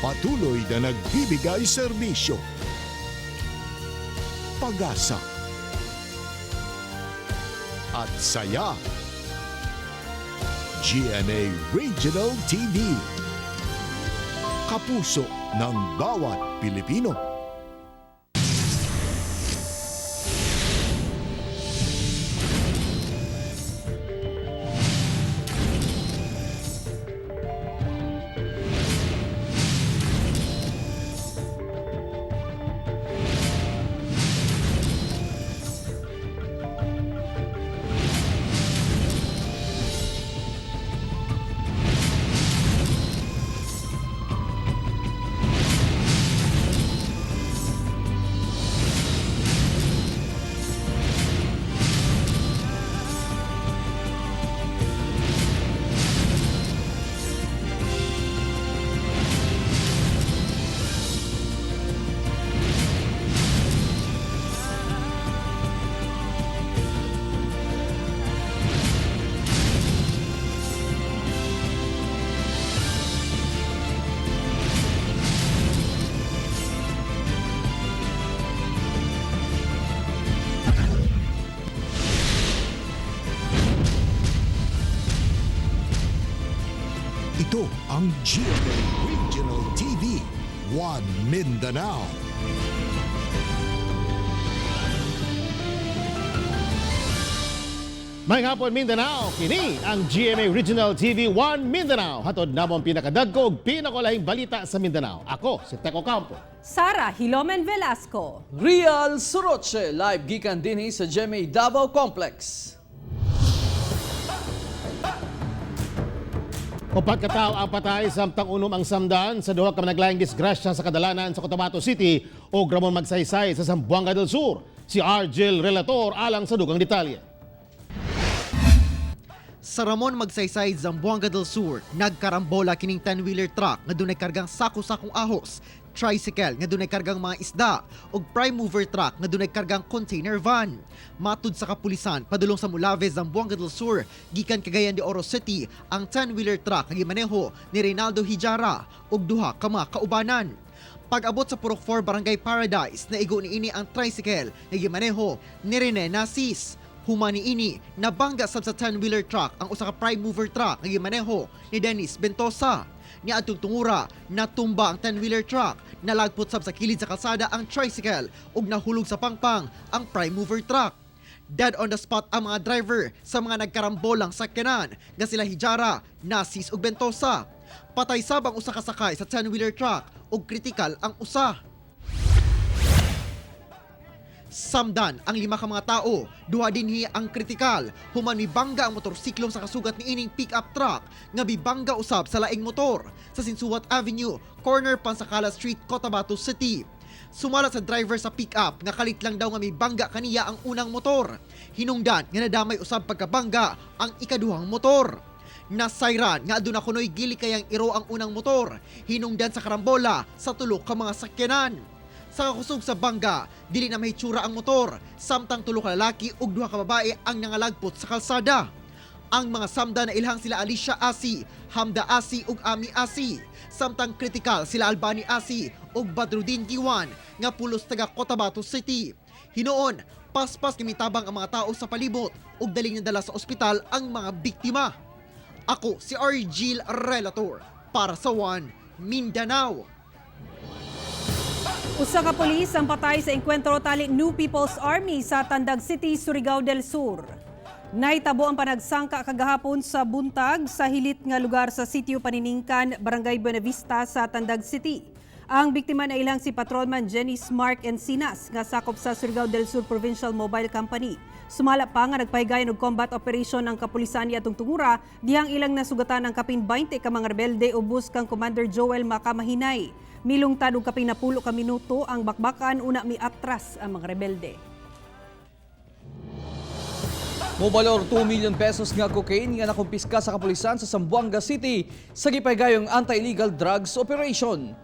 Patuloy na nagbibigay serbisyo, pag-asa, at saya. GMA Regional TV. Kapuso ng bawat Pilipino. Ito ang GMA Regional TV, One Mindanao. May hapon, Mindanao, kini ang GMA Regional TV 1 Mindanao. Hatod namo ang pinakadagko ug pinakulahing balita sa Mindanao. Ako si Teco Campo. Sara Hilomen Velasco. Real Suroche, live gikan dinhi sa GMA Davao Complex. Upat ka tawo ang patay samtang unom ang samdan sa duha ka managlaing disgrasya sa kadalanan sa Cotabato City o Ramon Magsaysay sa Zamboanga del Sur. Si Argel Relator alang sa dugang detalye. Sa Ramon Magsaysay, Zamboanga del Sur, nagkarambola kining 10-wheeler truck nga dunay kargang sako-sakong ahos, tricycle nga dunay kargang mga isda, ug prime mover truck nga dunay kargang container van. Matud sa kapulisan, padulong sa Mulave, Zamboanga del Sur, gikan Cagayan de Oro City, ang 10-wheeler truck nga gimaneho ni Reynaldo Hijara ug duha ka mga kaubanan. Pag-abot sa Purok 4 Barangay Paradise, naigo niini ang tricycle nga gimaneho ni Rene Nasis. Human niini, nabangga sab sa 10-wheeler truck ang usa ka prime mover truck nga gimaneho ni Dennis Bentosa. Niadtong tungura, natumba ang 10-wheeler truck, nalagpot sab sa kilid sa kalsada ang tricycle ug nahulog sa pangpang ang prime mover truck. Dead on the spot ang mga driver sa mga nagkarambolang sakyanan nga sila Hijara, Nasis ug Bentosa. Patay sab ang usa ka sakay sa 10-wheeler truck ug kritikal ang usa. Samdan ang lima ka mga tao, duha dinhi ang kritikal, human mibangga ang motorsiklong sa kasugat niining pick-up truck nga bibangga usab sa laing motor sa Sinsuat Avenue, corner Pansakala Street, Cotabato City. Sumala sa driver sa pick-up nga kalit lang daw nga mibangga kaniya ang unang motor. Hinungdan nga nadamay usab pagkabangga ang ikaduhang motor. Nasayran nga aduna kunoy gili kayang iro ang unang motor, hinungdan sa karambola sa tulo ka mga sakyanan. Sa kakusog sa bangga, dili na mahitsura ang motor, samtang tulo ka lalaki ug duha ka babae ang nangalagpot sa kalsada. Ang mga samda na ilhang sila Alicia Asi, Hamda Asi ug Ami Asi, samtang kritikal sila Albani Asi ug Badrudin Giwan nga pulos taga Cotabato City. Hinuon, paspas nga mitabang ang mga tao sa palibot ug daling nadala sa ospital ang mga biktima. Ako si Argil Relator para sa One Mindanao. Usa ka pulis ang patay sa engkwentro tali New People's Army sa Tandag City, Surigao del Sur. Naitabo ang panagsangka kagahapon sa buntag sa hilit nga lugar sa sitio Paniningkan, Barangay Buenavista sa Tandag City. Ang biktima na ilang si Patrolman Jenny Mark Encinas nga sakop sa Surigao del Sur Provincial Mobile Company. Sumala pa nga nagpahigayon og combat operation ang kapulisan niadtong tungura dihang ilang nasugatan ang kapin 20 ka mga rebelde ubos kang Commander Joel Makamahinay. Milungtad og kapin 10 ka minuto ang bakbakan una miatras ang mga rebelde. Mobalor 2 million pesos nga cocaine nga nakumpiska sa kapulisan sa Zamboanga City sa gipahigayong anti-illegal drugs operation.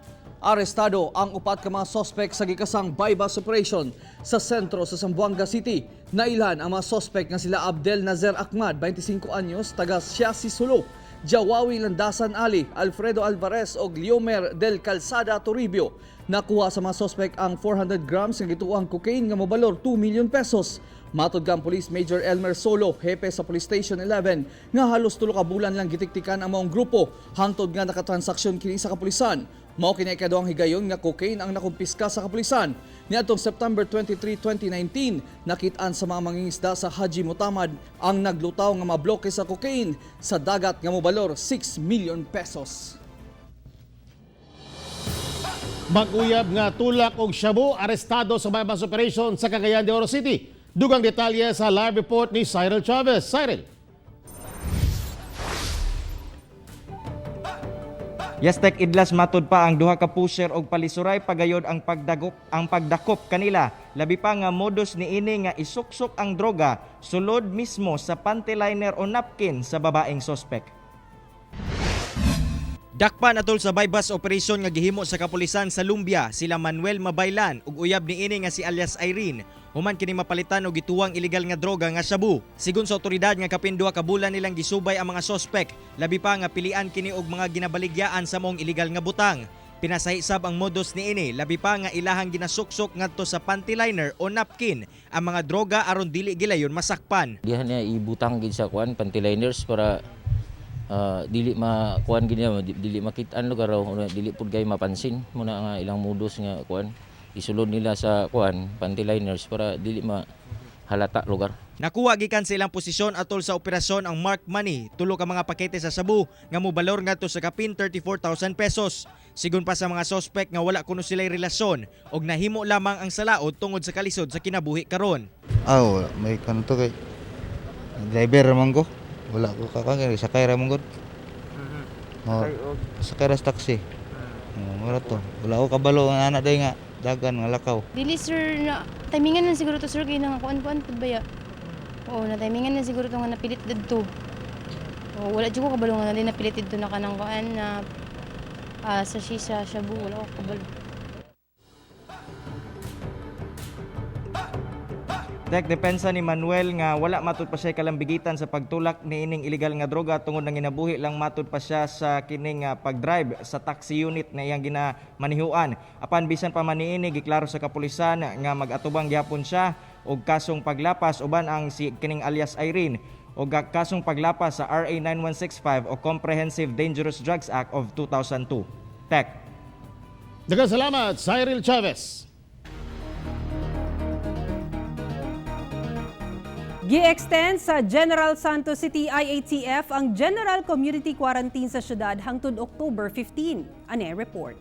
Arestado ang upat ka mga sospek sa gikasang bypass operation sa sentro sa Zamboanga City. Nailhan ang mga sospek nga sila Abdel Nazer Ahmad, 25 anyos, taga Siasi Sulu. Jawawi Landasan Ali, Alfredo Alvarez ug Liomer del Calzada Toribio. Nakuha sa mga sospek ang 400 grams nga gituohang cocaine nga mobalor 2 million pesos. Matod kang Police Major Elmer Solo, hepe sa Police Station 11, nga halos 3 ka bulan lang gitiktikan ang maong grupo hangtod nga nakatransaksyon kini sa kapulisan. Mao kini ikaduhang higayon nga cocaine ang nakumpiska sa kapulisan. Niadtong September 23, 2019, nakit-an sa mga mangingisda sa Haji Mutamad ang naglutaw nga mga bloke sa cocaine sa dagat nga mobalor 6 million pesos. Mag-uyab nga tulak og shabu, arestado sa bypass operation sa Cagayan de Oro City. Dugang detalye sa live report ni Cyril Chavez. Cyril. Yastek Idlas, matud pa ang duha ka pusher og palisuray pagayod ang pagdagop ang pagdakop kanila. Labi pa nga modus niini nga isuksok ang droga sulod mismo sa panty liner o napkin sa babaeng sospek. Dakpan atol sa bypass operation nga gihimo sa kapulisan sa Lumbia sila Manuel Mabaylan ug uyab niini nga si alias Irene human kini mapalitan og gituwang illegal nga droga nga shabu. Sigon sa otoridad nga kapin 2 ka bulan nilang gisubay ang mga sospek, labi pa nga pilian kini og mga ginabaligyaan sa maong illegal nga butang. Pinasahi sab ang modus niini, labi pa nga ilahang ginasuksok ngadto sa panty liner o napkin ang mga droga aron dili gilayon masakpan. Diha niya ibutang gid sa kuan panty liners para dili makuan gid niya, dili makit-an lugar raw, dili pud kay mapansin muna nga ilang modus nga kuan isulod nila sa kuan panty liners para dili ma halata lugar. Nakuha gikan sa ilang posisyon atol sa operasyon ang mark money, tulo ka mga pakete sa sabu nga mobalor ngadto sa kapin 34,000 pesos. Sigon pa sa mga sospek nga wala kuno sila'y relasyon og nahimo lamang ang salaod tungod sa kalisod sa kinabuhi karon. Ah, wala. May kanto kay driver man ko. Wala ko kakang sakay ra man gud. Oh, sakay ra sa taxi. Oh, mura to. Wala ko kabalo ang anak day nga dagan nga lakaw. Dili sir na timingan lang siguro to sir kay nang kuan-kuan pud baya. Oo, na timingan lang siguro to nga napilit didto. Oo, wala jud ko kabalo nga na napilit didto na kanang kuan na sa shisha shabu, wala ko kabalo. Tek depensa ni Manuel nga wala matud pa siya kalambigitan sa pagtulak niining illegal nga droga tungod nang ginabuhi lang matud pa siya sa kining pagdrive sa taxi unit na iyang ginamanihuan. Apan bisan pa man niini, giklaro sa kapulisan nga mag-atubang gyapon siya og kasong paglapas uban ang si kining alias Irene og kasong paglapas sa RA 9165 o Comprehensive Dangerous Drugs Act of 2002. Tek. Daghang salamat, Cyril Chavez. Gi-extend sa General Santos City IATF ang General Community Quarantine sa syudad hangtod October 15. Ane report.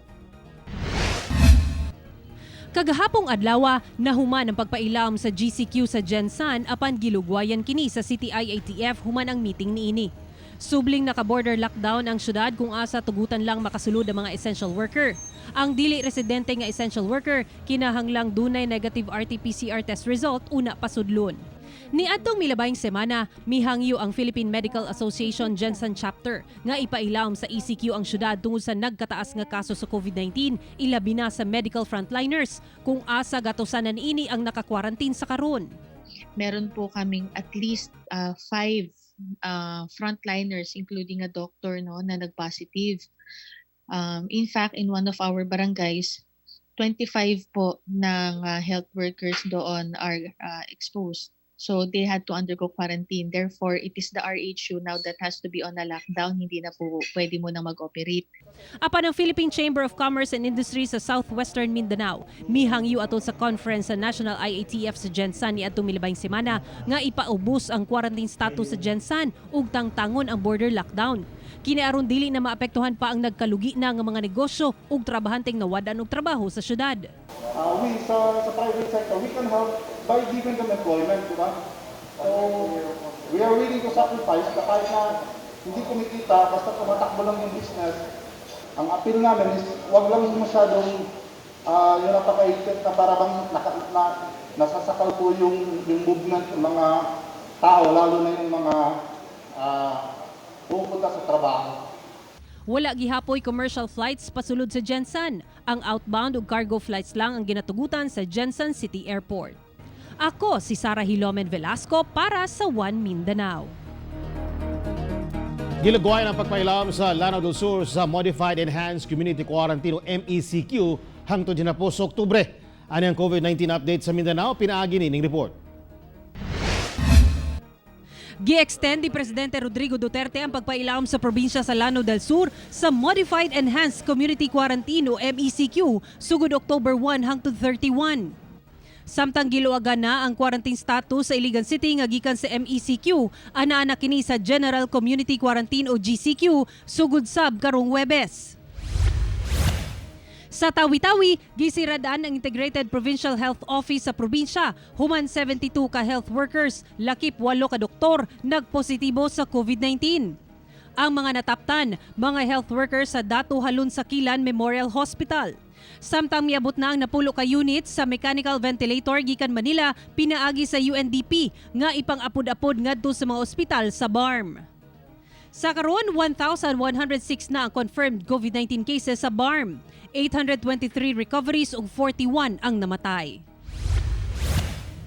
Kagahapong adlaw, nahuman ang pagpailawom sa GCQ sa Gensan apan gilugwayan kini sa City IATF human ang meeting niini. Subling naka-border lockdown ang syudad kung asa tugutan lang makasulod ang mga essential worker. Ang dili residente nga essential worker kinahanglang dunay negative RT-PCR test result una pasudlon. Niadtong milabayng semana, mihangyo ang Philippine Medical Association Gensan Chapter nga ipailawom sa ECQ ang syudad tungod sa nagkataas nga kaso sa COVID-19, ilabi na sa medical frontliners kung asa gatusanan ini ang nakakwarantin sa karon. Meron po kaming at least five frontliners, including a doctor, no, na nag-positive. In fact, in one of our barangays, 25 po ng health workers doon are exposed. So they had to undergo quarantine. Therefore, it is the RHU now that has to be on a lockdown. Hindi na po pwede mo na mag-operate. Apan ang Philippine Chamber of Commerce and Industry sa Southwestern Mindanao, mihangyo atol sa conference sa National IATF sa Gensan niadtong milabayng semana nga ipaubos ang quarantine status sa Gensan ug tangtangon ang border lockdown. Kini aron dili na maapektuhan pa ang nagkalugi na nga mga negosyo ug trabahanteng nawad-an og trabaho sa syudad. We sa private sector, we can help by giving them employment, di ba? So, we are willing to sacrifice na kahit na hindi kumikita, basta tumatakbo lang yung business. Ang appeal namin is, wag lang masyadong yung napakaigpit na para bang nasasakal po yung movement ng mga tao, lalo na yung mga pupunta sa trabaho. Wala gihapoy commercial flights pasulod sa Gensan. Ang outbound ug cargo flights lang ang ginatugutan sa Gensan City Airport. Ako si Sara Hilomen Velasco para sa One Mindanao. Gilugwayan ang pagpailam sa Lanao del Sur sa Modified Enhanced Community Quarantine o MECQ hangtod po sa Oktubre. Ani ang COVID-19 update sa Mindanao, pinaagi nining report. Gi-extend ni Presidente Rodrigo Duterte ang pagpailawom sa probinsya sa Lanao del Sur sa Modified Enhanced Community Quarantine o MECQ sugod October 1 hangtod 31. Samtang giluagan na ang quarantine status sa Iligan City nga gikan sa MECQ, ana-ana kini sa General Community Quarantine o GCQ sugod sab karong Webes. Sa Tawi-Tawi, gisiradaan ang Integrated Provincial Health Office sa probinsya. Human 72 ka health workers, lakip 8 ka doktor, nagpositibo sa COVID-19. Ang mga nataptan, mga health workers sa Datu Halun Sakilan Memorial Hospital. Samtang miabot na ang 10 ka unit sa mechanical ventilator gikan Manila pinaagi sa UNDP nga ipang-apod-apod ngadto sa mga ospital sa BARMM. Sa karon, 1,106 na ang confirmed COVID-19 cases sa BARMM. 823 recoveries ug 41 ang namatay.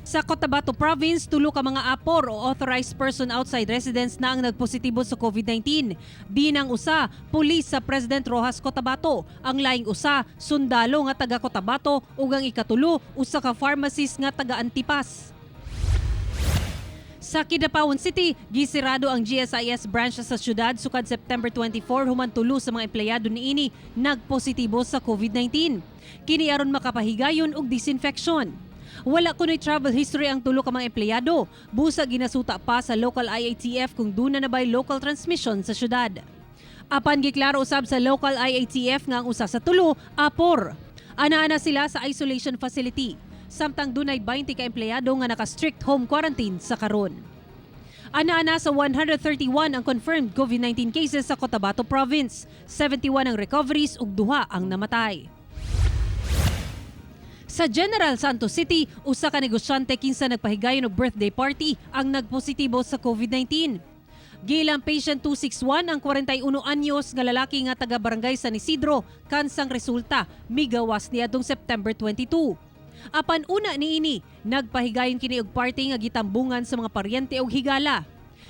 Sa Cotabato Province, 3 ka mga apor o authorized person outside residence na ang nagpositibo sa COVID-19. Di nang usa, pulis sa President Rojas Cotabato. Ang laing usa, sundalo nga taga Cotabato ug ang ikatulo, usa ka pharmacist nga taga Antipas. Sa Kidapawan City, gisirado ang GSIS branch sa syudad sukad September 24 human 3 sa mga empleyado niini nagpositibo sa COVID-19. Kini aron makapahigayon og disinfection. Wala kuno'y travel history ang 3 ka mga empleyado. Busa ginasuta pa sa local IATF kung duna na ba'y local transmission sa syudad. Apan giklaro usab sa local IATF nga ang usa sa 3, apor. Ana-ana sila sa isolation facility. Samtang dunay 20 ka empleyado nga naka-strict home quarantine sa karon. Ana-ana sa 131 ang confirmed COVID-19 cases sa Cotabato Province, 71 ang recoveries ug 2 ang namatay. Sa General Santos City, usa ka negosyante kinsa nagpahigayon og birthday party ang nagpositibo sa COVID-19. Gilang patient 261 ang 41 anyos nga lalaki nga taga Barangay San Isidro, kansang resulta migawas niadtong September 22. Apan una niini, nagpahigayon kini og party nga gitambungan sa mga paryente og higala.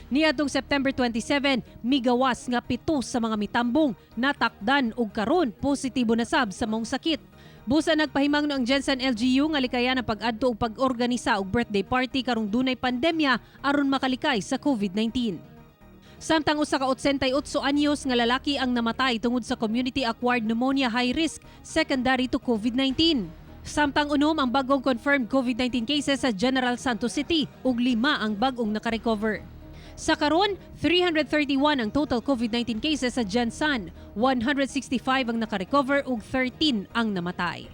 Niadtong September 27, migawas nga 7 sa mga mitambong natakdan og karon positibo na sab sa maong sakit. Busa nagpahimangno ang GenSan LGU nga likayan ang pag-adto og pag-organisa og birthday party karong dunay pandemya aron makalikay sa COVID-19. Samtang usa ka 88 anyos nga lalaki ang namatay tungod sa community-acquired pneumonia high risk secondary to COVID-19. Samtang 6 ang bagong confirmed COVID-19 cases sa General Santos City ug 5 ang bag-ong nakarecover. Sa karon, 331 ang total COVID-19 cases sa GenSan, 165 ang nakarecover ug 13 ang namatay.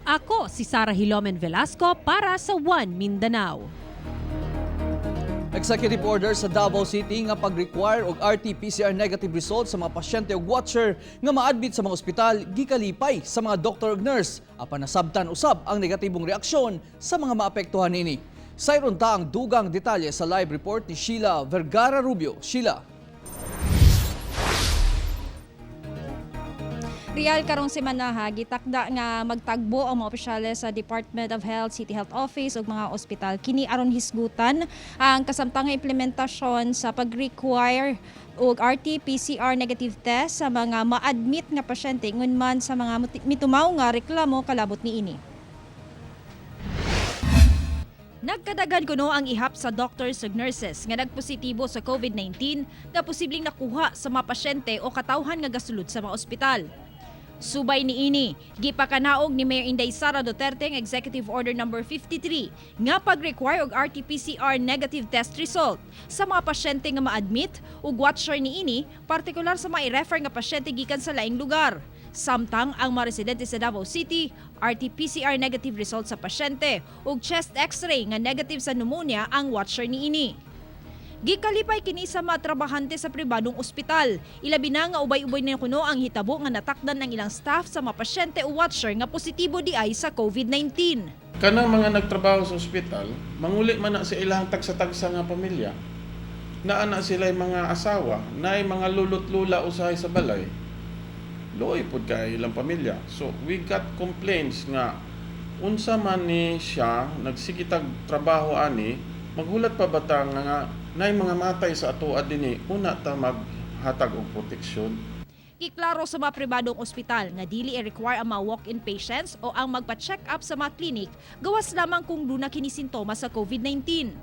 Ako si Sara Hilomen Velasco para sa One Mindanao. Executive order sa Davao City nga pag-require og RT-PCR negative result sa mga pasyente og watcher nga ma-admit sa mga ospital gikalipay sa mga doktor ug nurse apan nasabtan usab ang negatibong reaksyon sa mga maapektuhan niini. Sayron ta ang dugang detalye sa live report ni Sheila Vergara Rubio. Sheila. Real, karong semana ha, gitakda nga magtagbo ang mga opisyales sa Department of Health, City Health Office ug mga ospital kini aron hisgutan ang kasamtang implementasyon sa pag-require og RT-PCR negative test sa mga ma-admit nga pasyente ingon man sa mga mitumaw nga reklamo kalabot niini. Nagkadagan kuno ang ihap sa doctors ug nurses nga nagpositibo sa COVID-19 nga posibleng nakuha sa mga pasyente o katawhan nga gasulod sa mga ospital. Subay niini, gipakanaog ni Mayor Inday Sara Duterte ang Executive Order number 53 nga pag-require og RT-PCR negative test result sa mga pasyente nga ma-admit ug watcher niini, partikular sa mga i-refer nga pasyente gikan sa laing lugar. Samtang ang mga residente sa Davao City, RT-PCR negative result sa pasyente ug chest x-ray nga negative sa pneumonia ang watcher niini. Gikalipay kini sa mga trabahante sa pribadong ospital. Ilabi na nga ubay-ubay na kuno ang hitabo nga natakdan ng ilang staff sa mga pasyente o watcher nga positibo di ay sa COVID-19. Kanang mga nagtrabaho sa ospital, manguli man na sa ilang tagsa-tagsa nga pamilya. Naa na sila mga asawa, naay mga lolo't lola usahay sa balay. Luoy pud kay ilang pamilya. So we got complaints nga unsa man ni siya nagsigitag trabaho ani, maghulat pa ba ta nga naay mga matay sa atoa dinhi, una ta mag hatag og proteksyon. Giklaro sa mga pribadong ospital nga dili i-require ang mga walk-in patients o ang magpa-check up sa mga klinik gawas lamang kung duna kini sintomas sa COVID-19.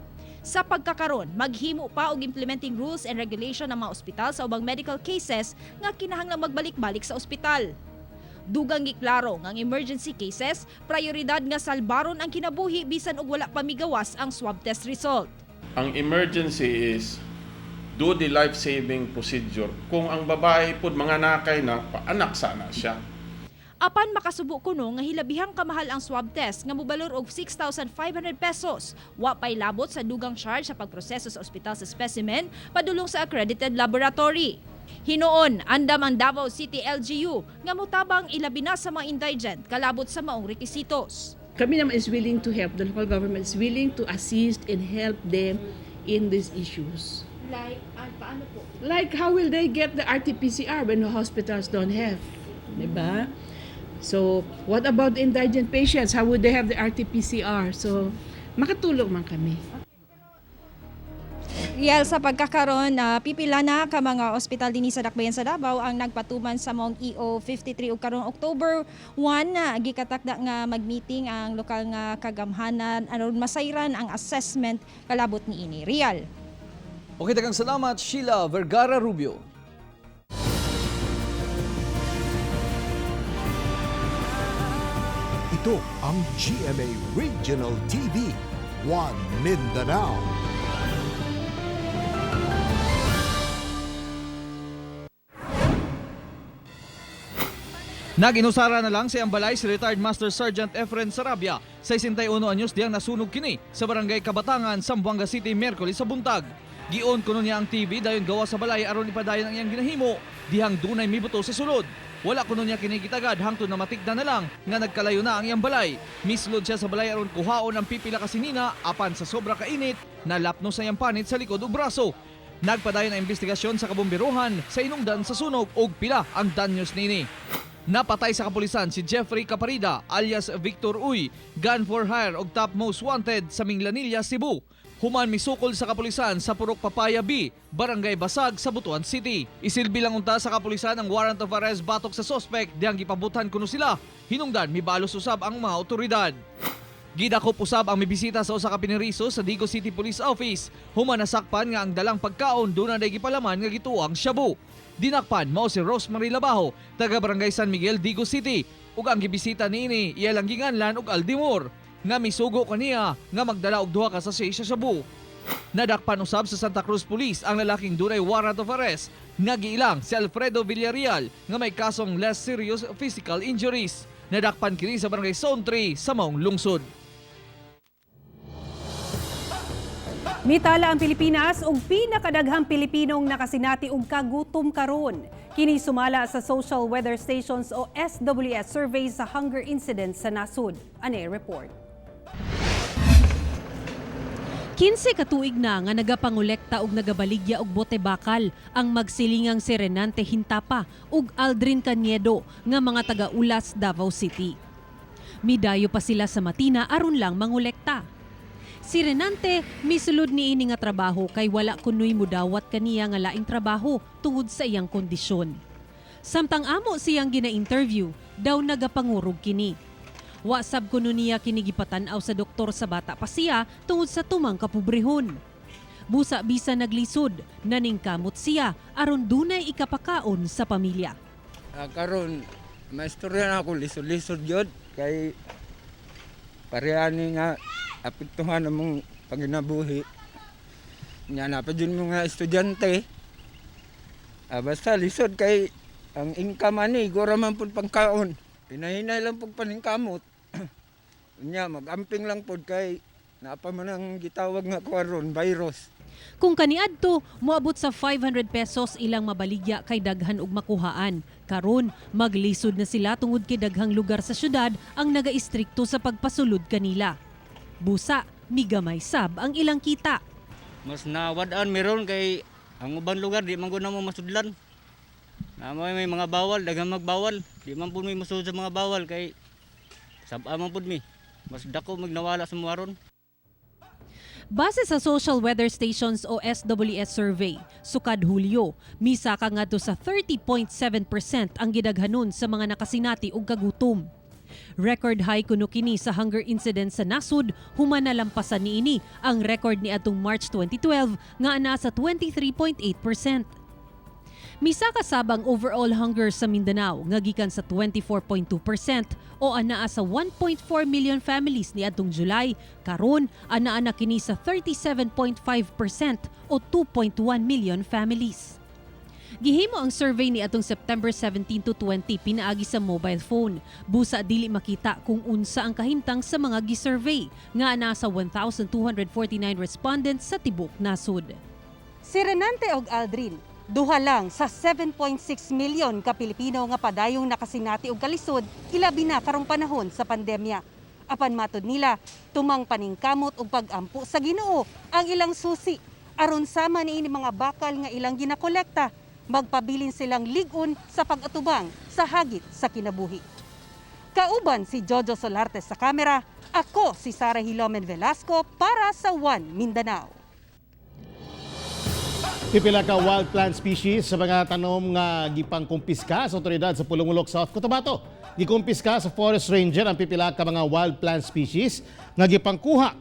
Sa pagkakaron, maghimo pa og implementing rules and regulation ang mga ospital sa ubang medical cases nga kinahanglang magbalik-balik sa ospital. Dugang giklaro nga ang emergency cases, prioridad nga salbaron ang kinabuhi bisan og wala pa migawas ang swab test result. Ang emergency is do the life-saving procedure. Kung ang babae pud mga nakay na, paanak sana siya. Apan makasubo kuno nga hilabihang kamahal ang swab test nga mobalor og 6,500 pesos. Wa pay labot sa dugang charge sa pagproseso sa ospital sa specimen padulong sa accredited laboratory. Hinuon, andam ang Davao City LGU nga motabang ilabi na sa mga indigent kalabot sa maong rekisitos. Kami naman is willing to help. The local government is willing to assist and help them in these issues. Like, paano po? Like, how will they get the RT-PCR when the hospitals don't have? Diba? So, what about the indigent patients? How would they have the RT-PCR? So, makatulong man kami. Riel, sa pagkakaron, pipila na ka mga ospital dinhi sa Dakbayan sa Davao ang nagpatuman sa maong EO 53 ug karong October 1 na gikatakda nga mag-meeting ang lokal nga kagamhanan aron masayran ang assessment kalabot niini. Riel. Okay, daghang salamat Sheila Vergara Rubio. Ito ang GMA Regional TV, One Mindanao. Naginusara na lang sa iyang balay si retired Master Sergeant Efren Sarabia, 61 anyos diyang nasunog kini sa barangay Kabatangan, Zamboanga City, Miyerkules sa buntag. Gion kuno niya ang TV dayon gawa sa balay aron ipadayon ang iyang ginahimo dihang dunay mibuto sa sulod. Wala kuno niya kini gitagad hangtod na matigda na lang nga nagkalayo na ang iyang balay. Mislod siya sa balay aron kuhaon ang pipila ka sinina apan sa sobra kainit nalapno sa iyang panit sa likod ug braso. Nagpadayon ang investigasyon sa kabomberohan sa inungdan sa sunog ug pila ang danyos niini. Napatay sa kapulisan si Jeffrey Caparida alias Victor Uy, gun for hire og top most wanted sa Minglanilla, Cebu. Human misukol sa kapulisan sa Purok Papaya B, Barangay Basag sa Butuan City. Isilbi lang unta sa kapulisan ang warrant of arrest batok sa sospek dihang gipabutan kuno sila. Hinungdan mibalos usab ang mga otoridad. Gidakop usab ang mibisita sa usa ka piniriso sa Digos City Police Office. Human nasakpan nga ang dalang pagkaon duna day gipalaman nga gituang shabu. Dinakpan mao si Rosemary Labajo, taga Barangay San Miguel, Digos City. Ug ang gibisita niini iya lang ginganlan og Aldimor nga misugo kaniya nga magdala og duha ka sachet sa shabu. Nadakpan usab sa Santa Cruz Police ang lalaking dunay warrant of arrest nga giilang si Alfredo Villarreal nga may kasong less serious physical injuries. Nadakpan kini sa Barangay Zone 3 sa maong lungsod. Mitala ang Pilipinas og pinakadaghang Pilipinong nakasinati og kagutom karon. Kini sumala sa Social Weather Stations o SWS survey sa hunger incidents sa nasod. Ane report. 15 ka tuig na nga nagapangolekta og nagabaligya og bote bakal ang magsilingang si Renante Hintapa ug Aldrin Cañedo nga mga taga-Ulas, Davao City. Midayo pa sila sa Matina aron lang mangolekta. Si Renante misulod niini nga trabaho kay wala kunoy mudawat kaniya nga laing trabaho tungod sa iyang kondisyon. Samtang amo siyang gina-interview, daw nagapangurog kini. Wa sab kuno niya kini gipatan-aw sa doktor sa bata pa siya tungod sa tumang kapobrehon. Busa bisa naglisod, naningkamot siya aron dunay ikapakaon sa pamilya. Karon maistorya na ako lisod-lisod jud kay parehani nga apektuhan among paginabuhi. Nya na pa jud mga estudyante. Basta lisod kay ang income ani gora man pud pangkaon. Pinahinay lang pud paningkamot. Nya magamping lang pud kay naa pa man ang gitawag nga kuan virus. Kung kaniadto, moabot sa 500 pesos ilang mabaligya kay daghan og makuhaan. Karon, maglisod na sila tungod kay daghang lugar sa syudad ang nagaestrikto sa pagpasulod kanila. Busa, migamay sab ang ilang kita. Mas nawad-an meron kay ang uban lugar di man gud namo masudlan. Namo may mga bawal, daghang magbawal. Di man pud mi masud sa mga bawal kay sab-a man pud mi. Mas dako magnawala sa mga ron. Base sa Social Weather Stations o SWS survey, sukad Hulyo, misaka ngadto sa 30.7% ang gidaghanon sa mga nakasinati og kagutom. Record high kuno kini sa hunger incident sa nasud human nalampasan niini ang record niadtong March 2012 nga naa sa 23.8%. Misaka sab ang overall hunger sa Mindanao nga gikan sa 24.2% o anaa sa 1.4 million families niadtong July, karon anaa na kini sa 37.5% o 2.1 million families. Gihimo ang survey niadtong September 17 to 20 pinaagi sa mobile phone. Busa dili makita kung unsa ang kahimtang sa mga gisurvey nga nasa 1,249 respondents sa tibok nasod. Si Renante og Aldrin, duha lang sa 7.6 milyon ka Pilipino nga padayong nakasinati og kalisod ilabi na karong panahon sa pandemya. Apan matod nila, tumang paningkamot og pag-ampo sa Ginoo ang ilang susi aron sama niini mga bakal nga ilang ginakolekta, magpabilin silang lig-on sa pag-atubang sa hagit sa kinabuhi. Kauban si Jojo Solarte sa kamera, ako si Sara Hilomen Velasco para sa One Mindanao. Pipila ka wild plant species sa mga tanom nga gipangkumpiska sa otoridad sa Polomolok, South Cotabato. Gikumpiska sa Forest Ranger ang pipila ka mga wild plant species nga gipangkuha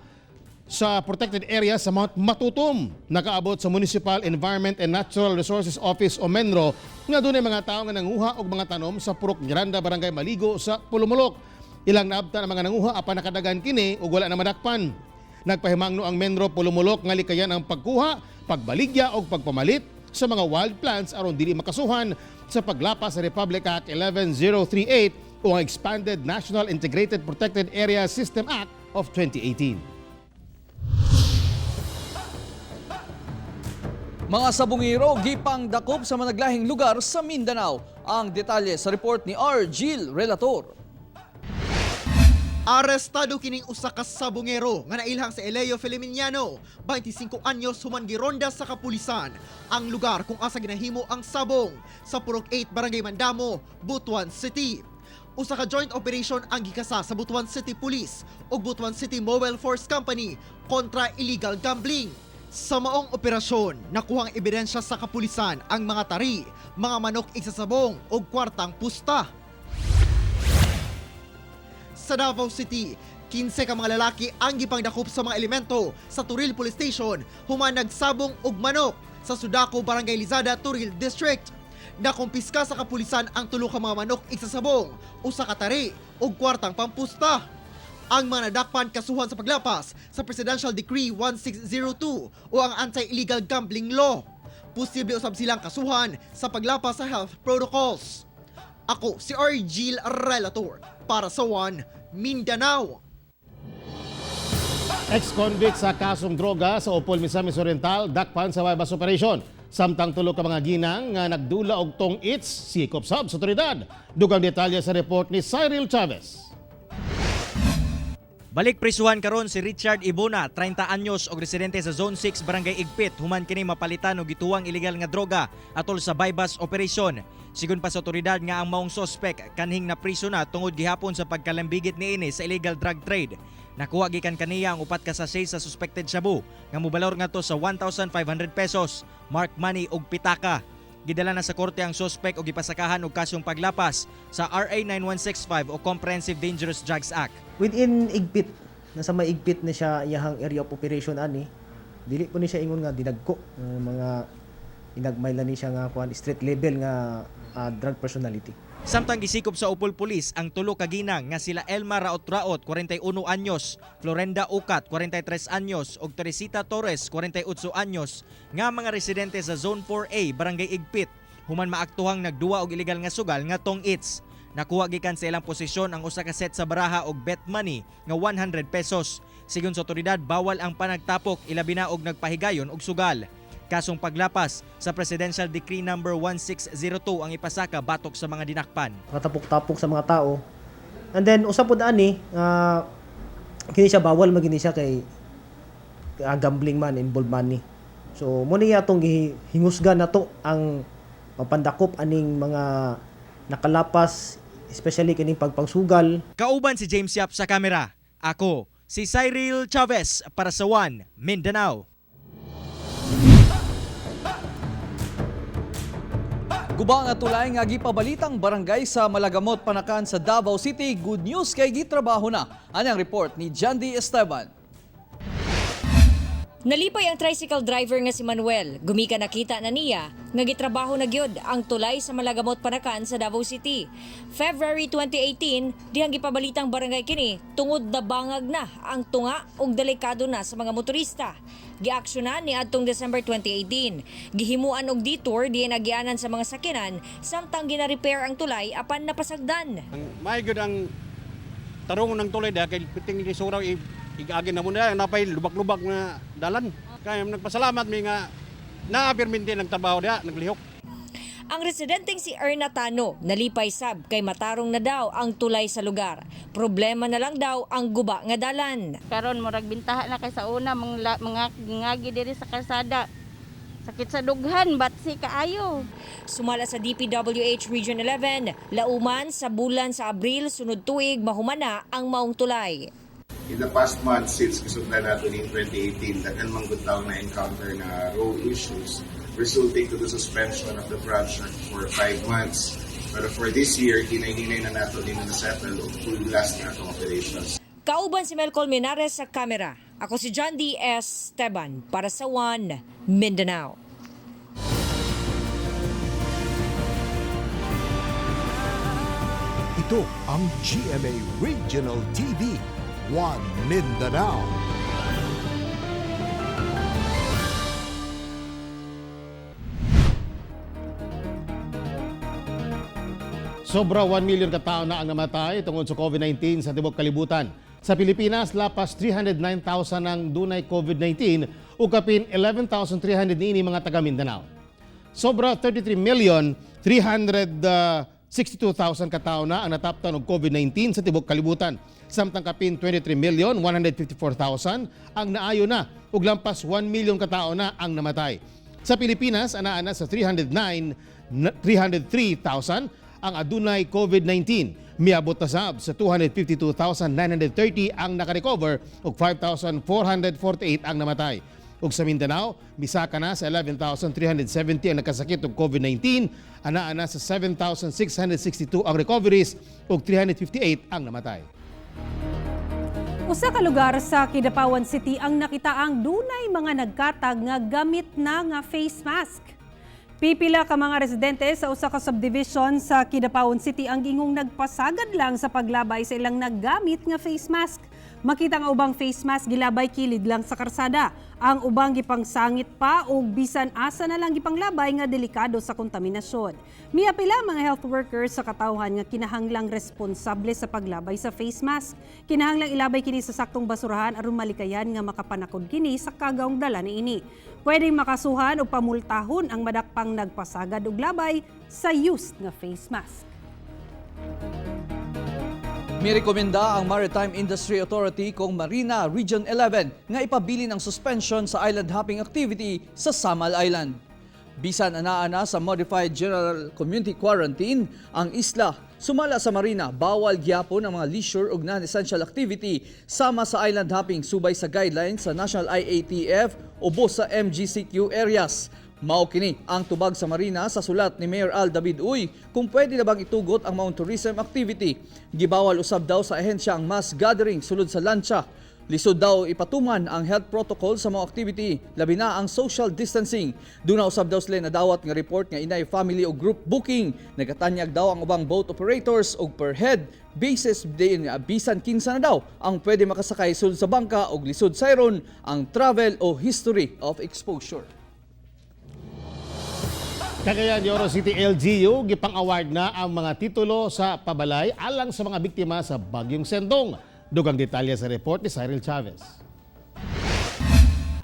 sa protected area sa Mount Matutum. Nakaabot sa Municipal Environment and Natural Resources Office o MENRO nga dunay mga tawo nga nanguha og mga tanom sa Purok Miranda, Barangay Maligo sa Polomolok. Ilang naabtan ang mga nanguha apan nakadagan kini ug wala na madakpan. Nagpahimangno ang Menro Polomolok nga likayan ang pagkuha, pagbaligya o pagpamalit sa mga wild plants aron dili makasuhan sa paglapas sa Republic Act 11038 o ang Expanded National Integrated Protected Area System Act of 2018. Mga sabungero gipang dakop sa managlahing lugar sa Mindanao. Ang detalye sa report ni R. Gil Relator. Arestado kining usa ka sabungero nga nailhang sa Eleo Feliminiano, 25 anyos, human gironda sa kapulisan ang lugar kung asa ginahimo ang sabong sa Purok 8, Barangay Mandamo, Butuan City. Usa ka joint operation ang gikasa sa Butuan City Police ug Butuan City Mobile Force Company kontra illegal gambling. Sa maong operasyon, nakuhang ebidensya sa kapulisan ang mga tari, mga manok igsasabong ug kwartang pusta. Sa Davao City, 15 ka mga lalaki ang gipangdakop sa mga elemento sa Toril Police Station human nagsabong og manok sa Sudaco, Barangay Lizada, Toril District. Nakumpiska sa kapulisan ang tulo ka mga manok igsasabong, usa ka tari ug kwartang pampusta. Ang mga nadakpan kasuhan sa paglapas sa Presidential Decree 1602 o ang Anti-Illegal Gambling Law. Posible usab silang kasuhan sa paglapas sa health protocols. Ako si Argil Relator para sa One Mindanao. Ex-convict sa kasong droga sa Opol, Misamis Oriental, dakpan sa buy-bust operation. Samtang tulo ka mga ginang nga nagdula og tong-its, sikop sab sa otoridad. Dugang detalye sa report ni Cyril Chavez. Balik prisuhan karon si Richard Ibona, 30 anyos og residente sa Zone 6, Barangay Igpit, human kini mapalitan og gituwang ilegal nga droga atol sa buy-bust operation. Sigon pa sa otoridad nga ang maong sospek kanhing napriso na tungod gihapon sa pagkalambigit niini sa illegal drug trade. Nakuha gikan kaniya ang upat ka sachet sa suspected shabu nga mobalor ngadto sa 1,500 pesos, mark money ug pitaka. Gidala na sa korte ang sospek og gipasakahan og kasong paglapas sa RA 9165 o Comprehensive Dangerous Drugs Act. Within Igpit, nasa may Igpit na siya iyahang area of operation ani. Dili po ni siya ingon nga dinagko mga inagmay lang ni siya nga kuan street level nga drug personality. Samtang gisikop sa Opol Police ang tulo ka ginang nga sila Elma Raot-Raot, 41 anyos, Florenda Ucat, 43 anyos ug Teresita Torres, 48 anyos, nga mga residente sa Zone 4A, Barangay Igpit, human maaktuhang nagduwa og illegal nga sugal nga tong-its. Nakuha gikan sa ilang posisyon ang usa ka set sa baraha og bet money nga 100 pesos. Sigon sa otoridad, bawal ang panagtapok ilabi na og nagpahigayon og sugal. Kasong paglapas sa Presidential Decree number 1602 ang ipasaka batok sa mga dinakpan. Katapok-tapok sa mga tao. And then usa pod ani kini siya bawal magini siya kay gambling man involve money. So mo ni atong gihingusgan nato ang mapandakop aning mga nakalapas, especially kining pagpangsugal. Kauban si James Yap sa kamera. Ako Si Cyril Chavez para sa One Mindanao. Guba nga tulay nga gipabalitang barangay sa Malagamot, Panakan sa Davao City. Good news kay gitrabaho na. Anyang report ni Jandy Esteban. Nalipay ang tricycle driver nga si Manuel. Gumika nakita na niya nga gitrabaho na gyud ang tulay sa Malagamot, Panakan sa Davao City. February 2018, dihang gipabalitang barangay kini tungod na bangag na ang tunga ug delikado na sa mga motorista. Giaksyonan ni adtong December 2018. Gihimuan og detour diin agianan sa mga sakyanan samtang gina-repair ang tulay apan napasagdan. May gyud ang tarungon ng tulay dahil kay piting ni suraw igagi na mo na napay lubak-lubak na dalan. Kaya nagpasalamat mi nga naapirminti ng trabaho diha, naglihok. Ang residenteng si Erna Tano nalipay sab kay matarong na daw ang tulay sa lugar. Problema na lang daw ang guba nga dalan. Karon murag bintaha na kay sa una mga mga ngagi diri sa kalsada. Sakit sa dughan, batsi kaayo. Sumala sa DPWH Region 11, lauman sa bulan sa Abril sunod tuig mahumana ang maong tulay. In the past month since gisudlan nato in 2018, daghan man gud taong na-encounter na road issues resulting to the suspension of the project for 5 months. Pero for this year, hinay-hinay na nato din na settle og full blast na atong operations. Kauban si Mel Colmenares sa kamera. Ako si John D. S. Esteban para sa One Mindanao. Ito ang GMA Regional TV, One Mindanao. Sobra 1 million katao na ang namatay tungod sa COVID-19 sa tibuok kalibutan. Sa Pilipinas, lapas 309,000 ang dunay COVID-19 ug kapin 11,300 niini mga taga Mindanao. Sobra 33 million 362,000 katao na ang nataptan og COVID-19 sa tibuok kalibutan. Samtang kapin 23 million 154,000 ang naayo na ug lampas 1 million katao na ang namatay. Sa Pilipinas, ana-ana sa 303,000 ang adunay COVID-19. Miabot na sab sa 252,930 ang nakarecover ug 5,448 ang namatay. Ug sa Mindanao, misaka na sa 11,370 ang nagkasakit og COVID-19, ana-ana sa 7,662 ang recoveries ug 358 ang namatay. Usa ka lugar sa Kidapawan City ang nakitaang dunay mga nagkatag nga gamit na nga face mask. Pipila ka mga residente sa usa ka subdivision sa Kidapawan City ang gingong nagpasagad lang sa paglabay sa ilang naggamit nga face mask. Makita nga ubang face mask gilabay kilid lang sa karsada. Ang ubang gipangsangit pa og bisan asa na lang gipanglabay nga delikado sa kontaminasyon. Miapila mga health workers sa katawhan nga kinahanglang responsable sa paglabay sa face mask. Kinahanglang ilabay kini sa saktong basurahan aron malikayan nga makapanakod kini sa kagawong dala niini. Pwedeng makasuhan o pamultahon ang madakpang nagpasagad og labay sa used nga face mask. Mirekomenda ang Maritime Industry Authority kung Marina Region 11 nga ipabilin ang suspension sa island hopping activity sa Samal Island. Bisan anaa-ana sa Modified General Community Quarantine ang isla, sumala sa Marina, bawal gyapon ang mga leisure ug non-essential activity sama sa island hopping subay sa guidelines sa National IATF ubos sa MGCQ areas. Mao kini ang tubag sa Marina sa sulat ni Mayor Al David Uy kung pwede na bang itugot ang maong tourism activity. Gibawal usab daw sa ahensya ang mass gathering sulod sa lantsa. Lisod daw ipatuman ang health protocol sa mga activity, labi na ang social distancing. Duna usab daw sila nadawat nga report nga inay family o group booking. Nagatanyag daw ang ubang boat operators og per head basis din, bisan kinsa na daw ang pwede makasakay sulod sa bangka og lisod sayron ang travel o history of exposure. Cagayan de Oro City LGU gipang-award na ang mga titulo sa pabalay alang sa mga biktima sa Bagyong Sendong. Dugang detalye sa report ni Cyril Chavez.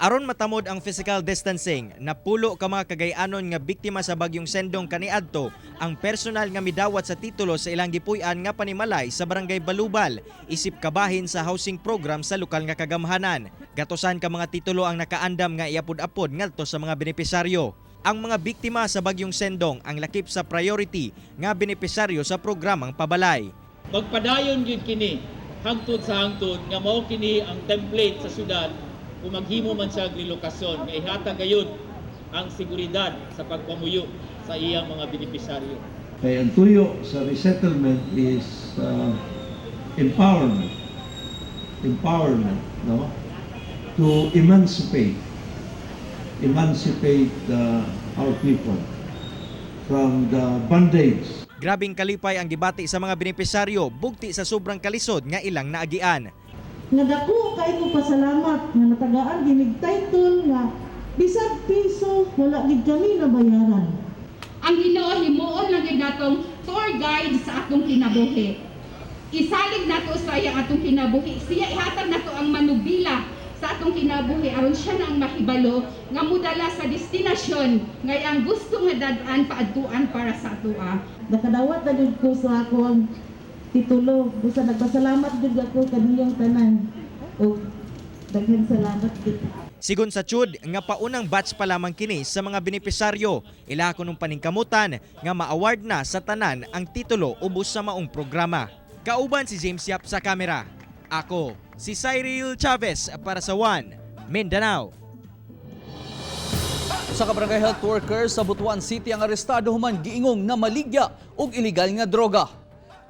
Aron matamod ang physical distancing, napulo ka mga Cagayanon nga biktima sa bagyong Sendong kaniadto ang personal nga midawat sa titulo sa ilang gipuy-an nga panimalay sa Barangay Balubal, isip kabahin sa housing program sa lokal nga kagamhanan. Gatosan ka mga titulo ang nakaandam nga iapod-apod ngadto sa mga benepisaryo. Ang mga biktima sa bagyong Sendong ang lakip sa priority nga benepisaryo sa programang pabalay. Magpadayon gyud kini. Hangtod sa hangtod nga mao kini ang template sa syudad kung maghimo man siya og relokasyon nga ihatag gayud ang seguridad sa pagpamuyo sa iyang mga benepisyaryo. Kay ang tuyo sa resettlement is empowerment. Empowerment, no? To emancipate our people from the bondage. Grabing kalipay ang gibati sa mga benepisyaryo bugti sa sobrang kalisod nga ilang naagian. Nga dako kay ko pasalamat nga natagaan ginig title nga bisag piso wala gid kami nabayaran. Ang Ginoo himuon lang gyud natong tour guide sa atong kinabuhi. Isalig nato sa iya atong kinabuhi. Siya ihatag nato ang manubila sa atong kinabuhi aron siya na ang mahibalo nga mudala sa destinasyon nga iyang gusto nga dad-an paadtuan para sa atoa. Nakadawat na gud ko sa akong titulo. Busa nagpasalamat gud ako kaninyong tanan. Ug daghan salamat gud. Sigon sa CHUD, nga paunang batch pa lamang kini sa mga benepisaryo. Ila kunong paningkamutan nga ma-award na sa tanan ang titulo ubos sa maong programa. Kauban si James Yap sa kamera. Ako, si Cyril Chavez para sa One Mindanao. Sa ka barangay health worker sa Butuan City ang arestado human giingong na maligya og illegal nga droga.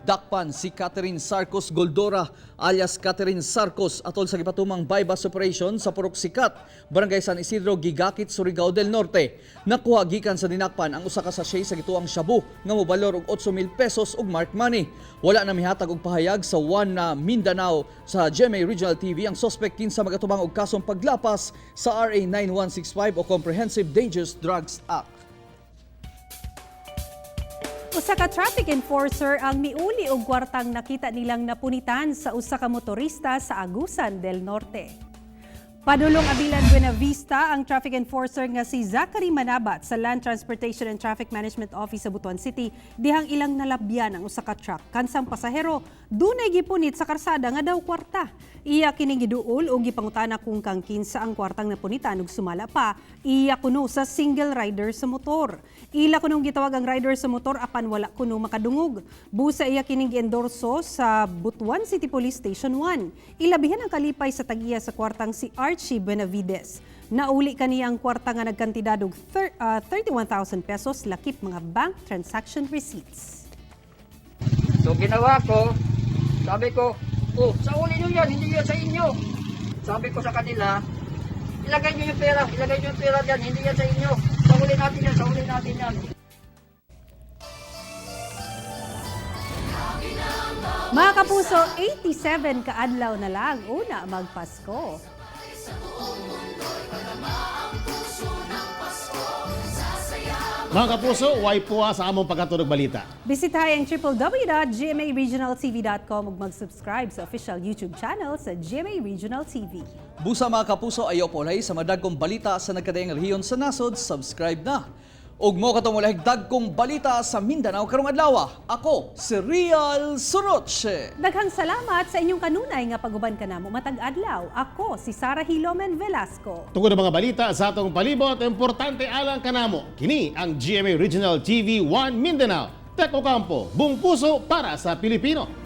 Dakpan si Catherine Sarcos Goldora alias Catherine Sarcos atol sa gipatumang buy-bust operation sa Purok Sikat, Barangay San Isidro, Gigakit, Surigao del Norte. Nakuha gikan sa dinakpan ang usa ka sachet sa gituang shabu nga mobalor og 8,000 pesos og mark money. Wala na mihatag og pahayag sa One na Mindanao sa GMA Regional TV ang suspect kinsa magatubang og kasong paglapas sa RA 9165 o Comprehensive Dangerous Drugs Act. Usa ka traffic enforcer ang miuli og kwartang nakita nilang napunitan sa usa ka motorista sa Agusan del Norte. Padulong Abilan, Buena Vista ang traffic enforcer nga si Zachary Manabat sa Land Transportation and Traffic Management Office sa Butuan City dihang ilang nalabyan ang usa ka truck kansang pasahero dunay gipunit sa karsada nga daw kwarta. Iya kining giduol og gipangutana kung kang kinsa ang kwartang napunitan ug sumala pa iya kuno sa single rider sa motor. Ila kunong gitawag ang rider sa motor apan wala kuno makadungog. Busa iya kining giendorso sa Butuan City Police Station 1. Ilabihan ang kalipay sa tag-iya sa kwartang si Archie Benavides. Nauli kaniya ang kwarta nga nagkantidad og 31,000 pesos lakip mga bank transaction receipts. So ginawa ko, sabi ko, "Oh, sauli nyo yan, hindi yan sa inyo." Sabi ko sa kanila, "Ilagay nyo yung pera, ilagay nyo yung pera dyan, hindi yan sa inyo. Sauli natin yan, sauli natin yan." Mga kapuso, 87 kaadlaw na lang una magpasko. Mga kapuso, way puwa sa among pagkatunog balita. Bisitahin ang www.gmaregionaltv.com ug mag-subscribe sa official YouTube channel sa GMA Regional TV. Busa, mga kapuso, ayaw polay sa madagkong balita sa nagkadaiyang rehiyon sa nasod, subscribe na. Ug mo katong walay dagkong balita sa Mindanao karong adlaw. Ako si Real Soroche. Daghang salamat sa inyong kanunay nga paguban kanamo matag adlaw. Ako si Sara Hilomen Velasco. Tungod ang mga balita sa atong palibot, importante alang kanamo. Kini ang GMA Regional TV 1 Mindanao. Tek Ocampo, buong puso para sa Pilipino.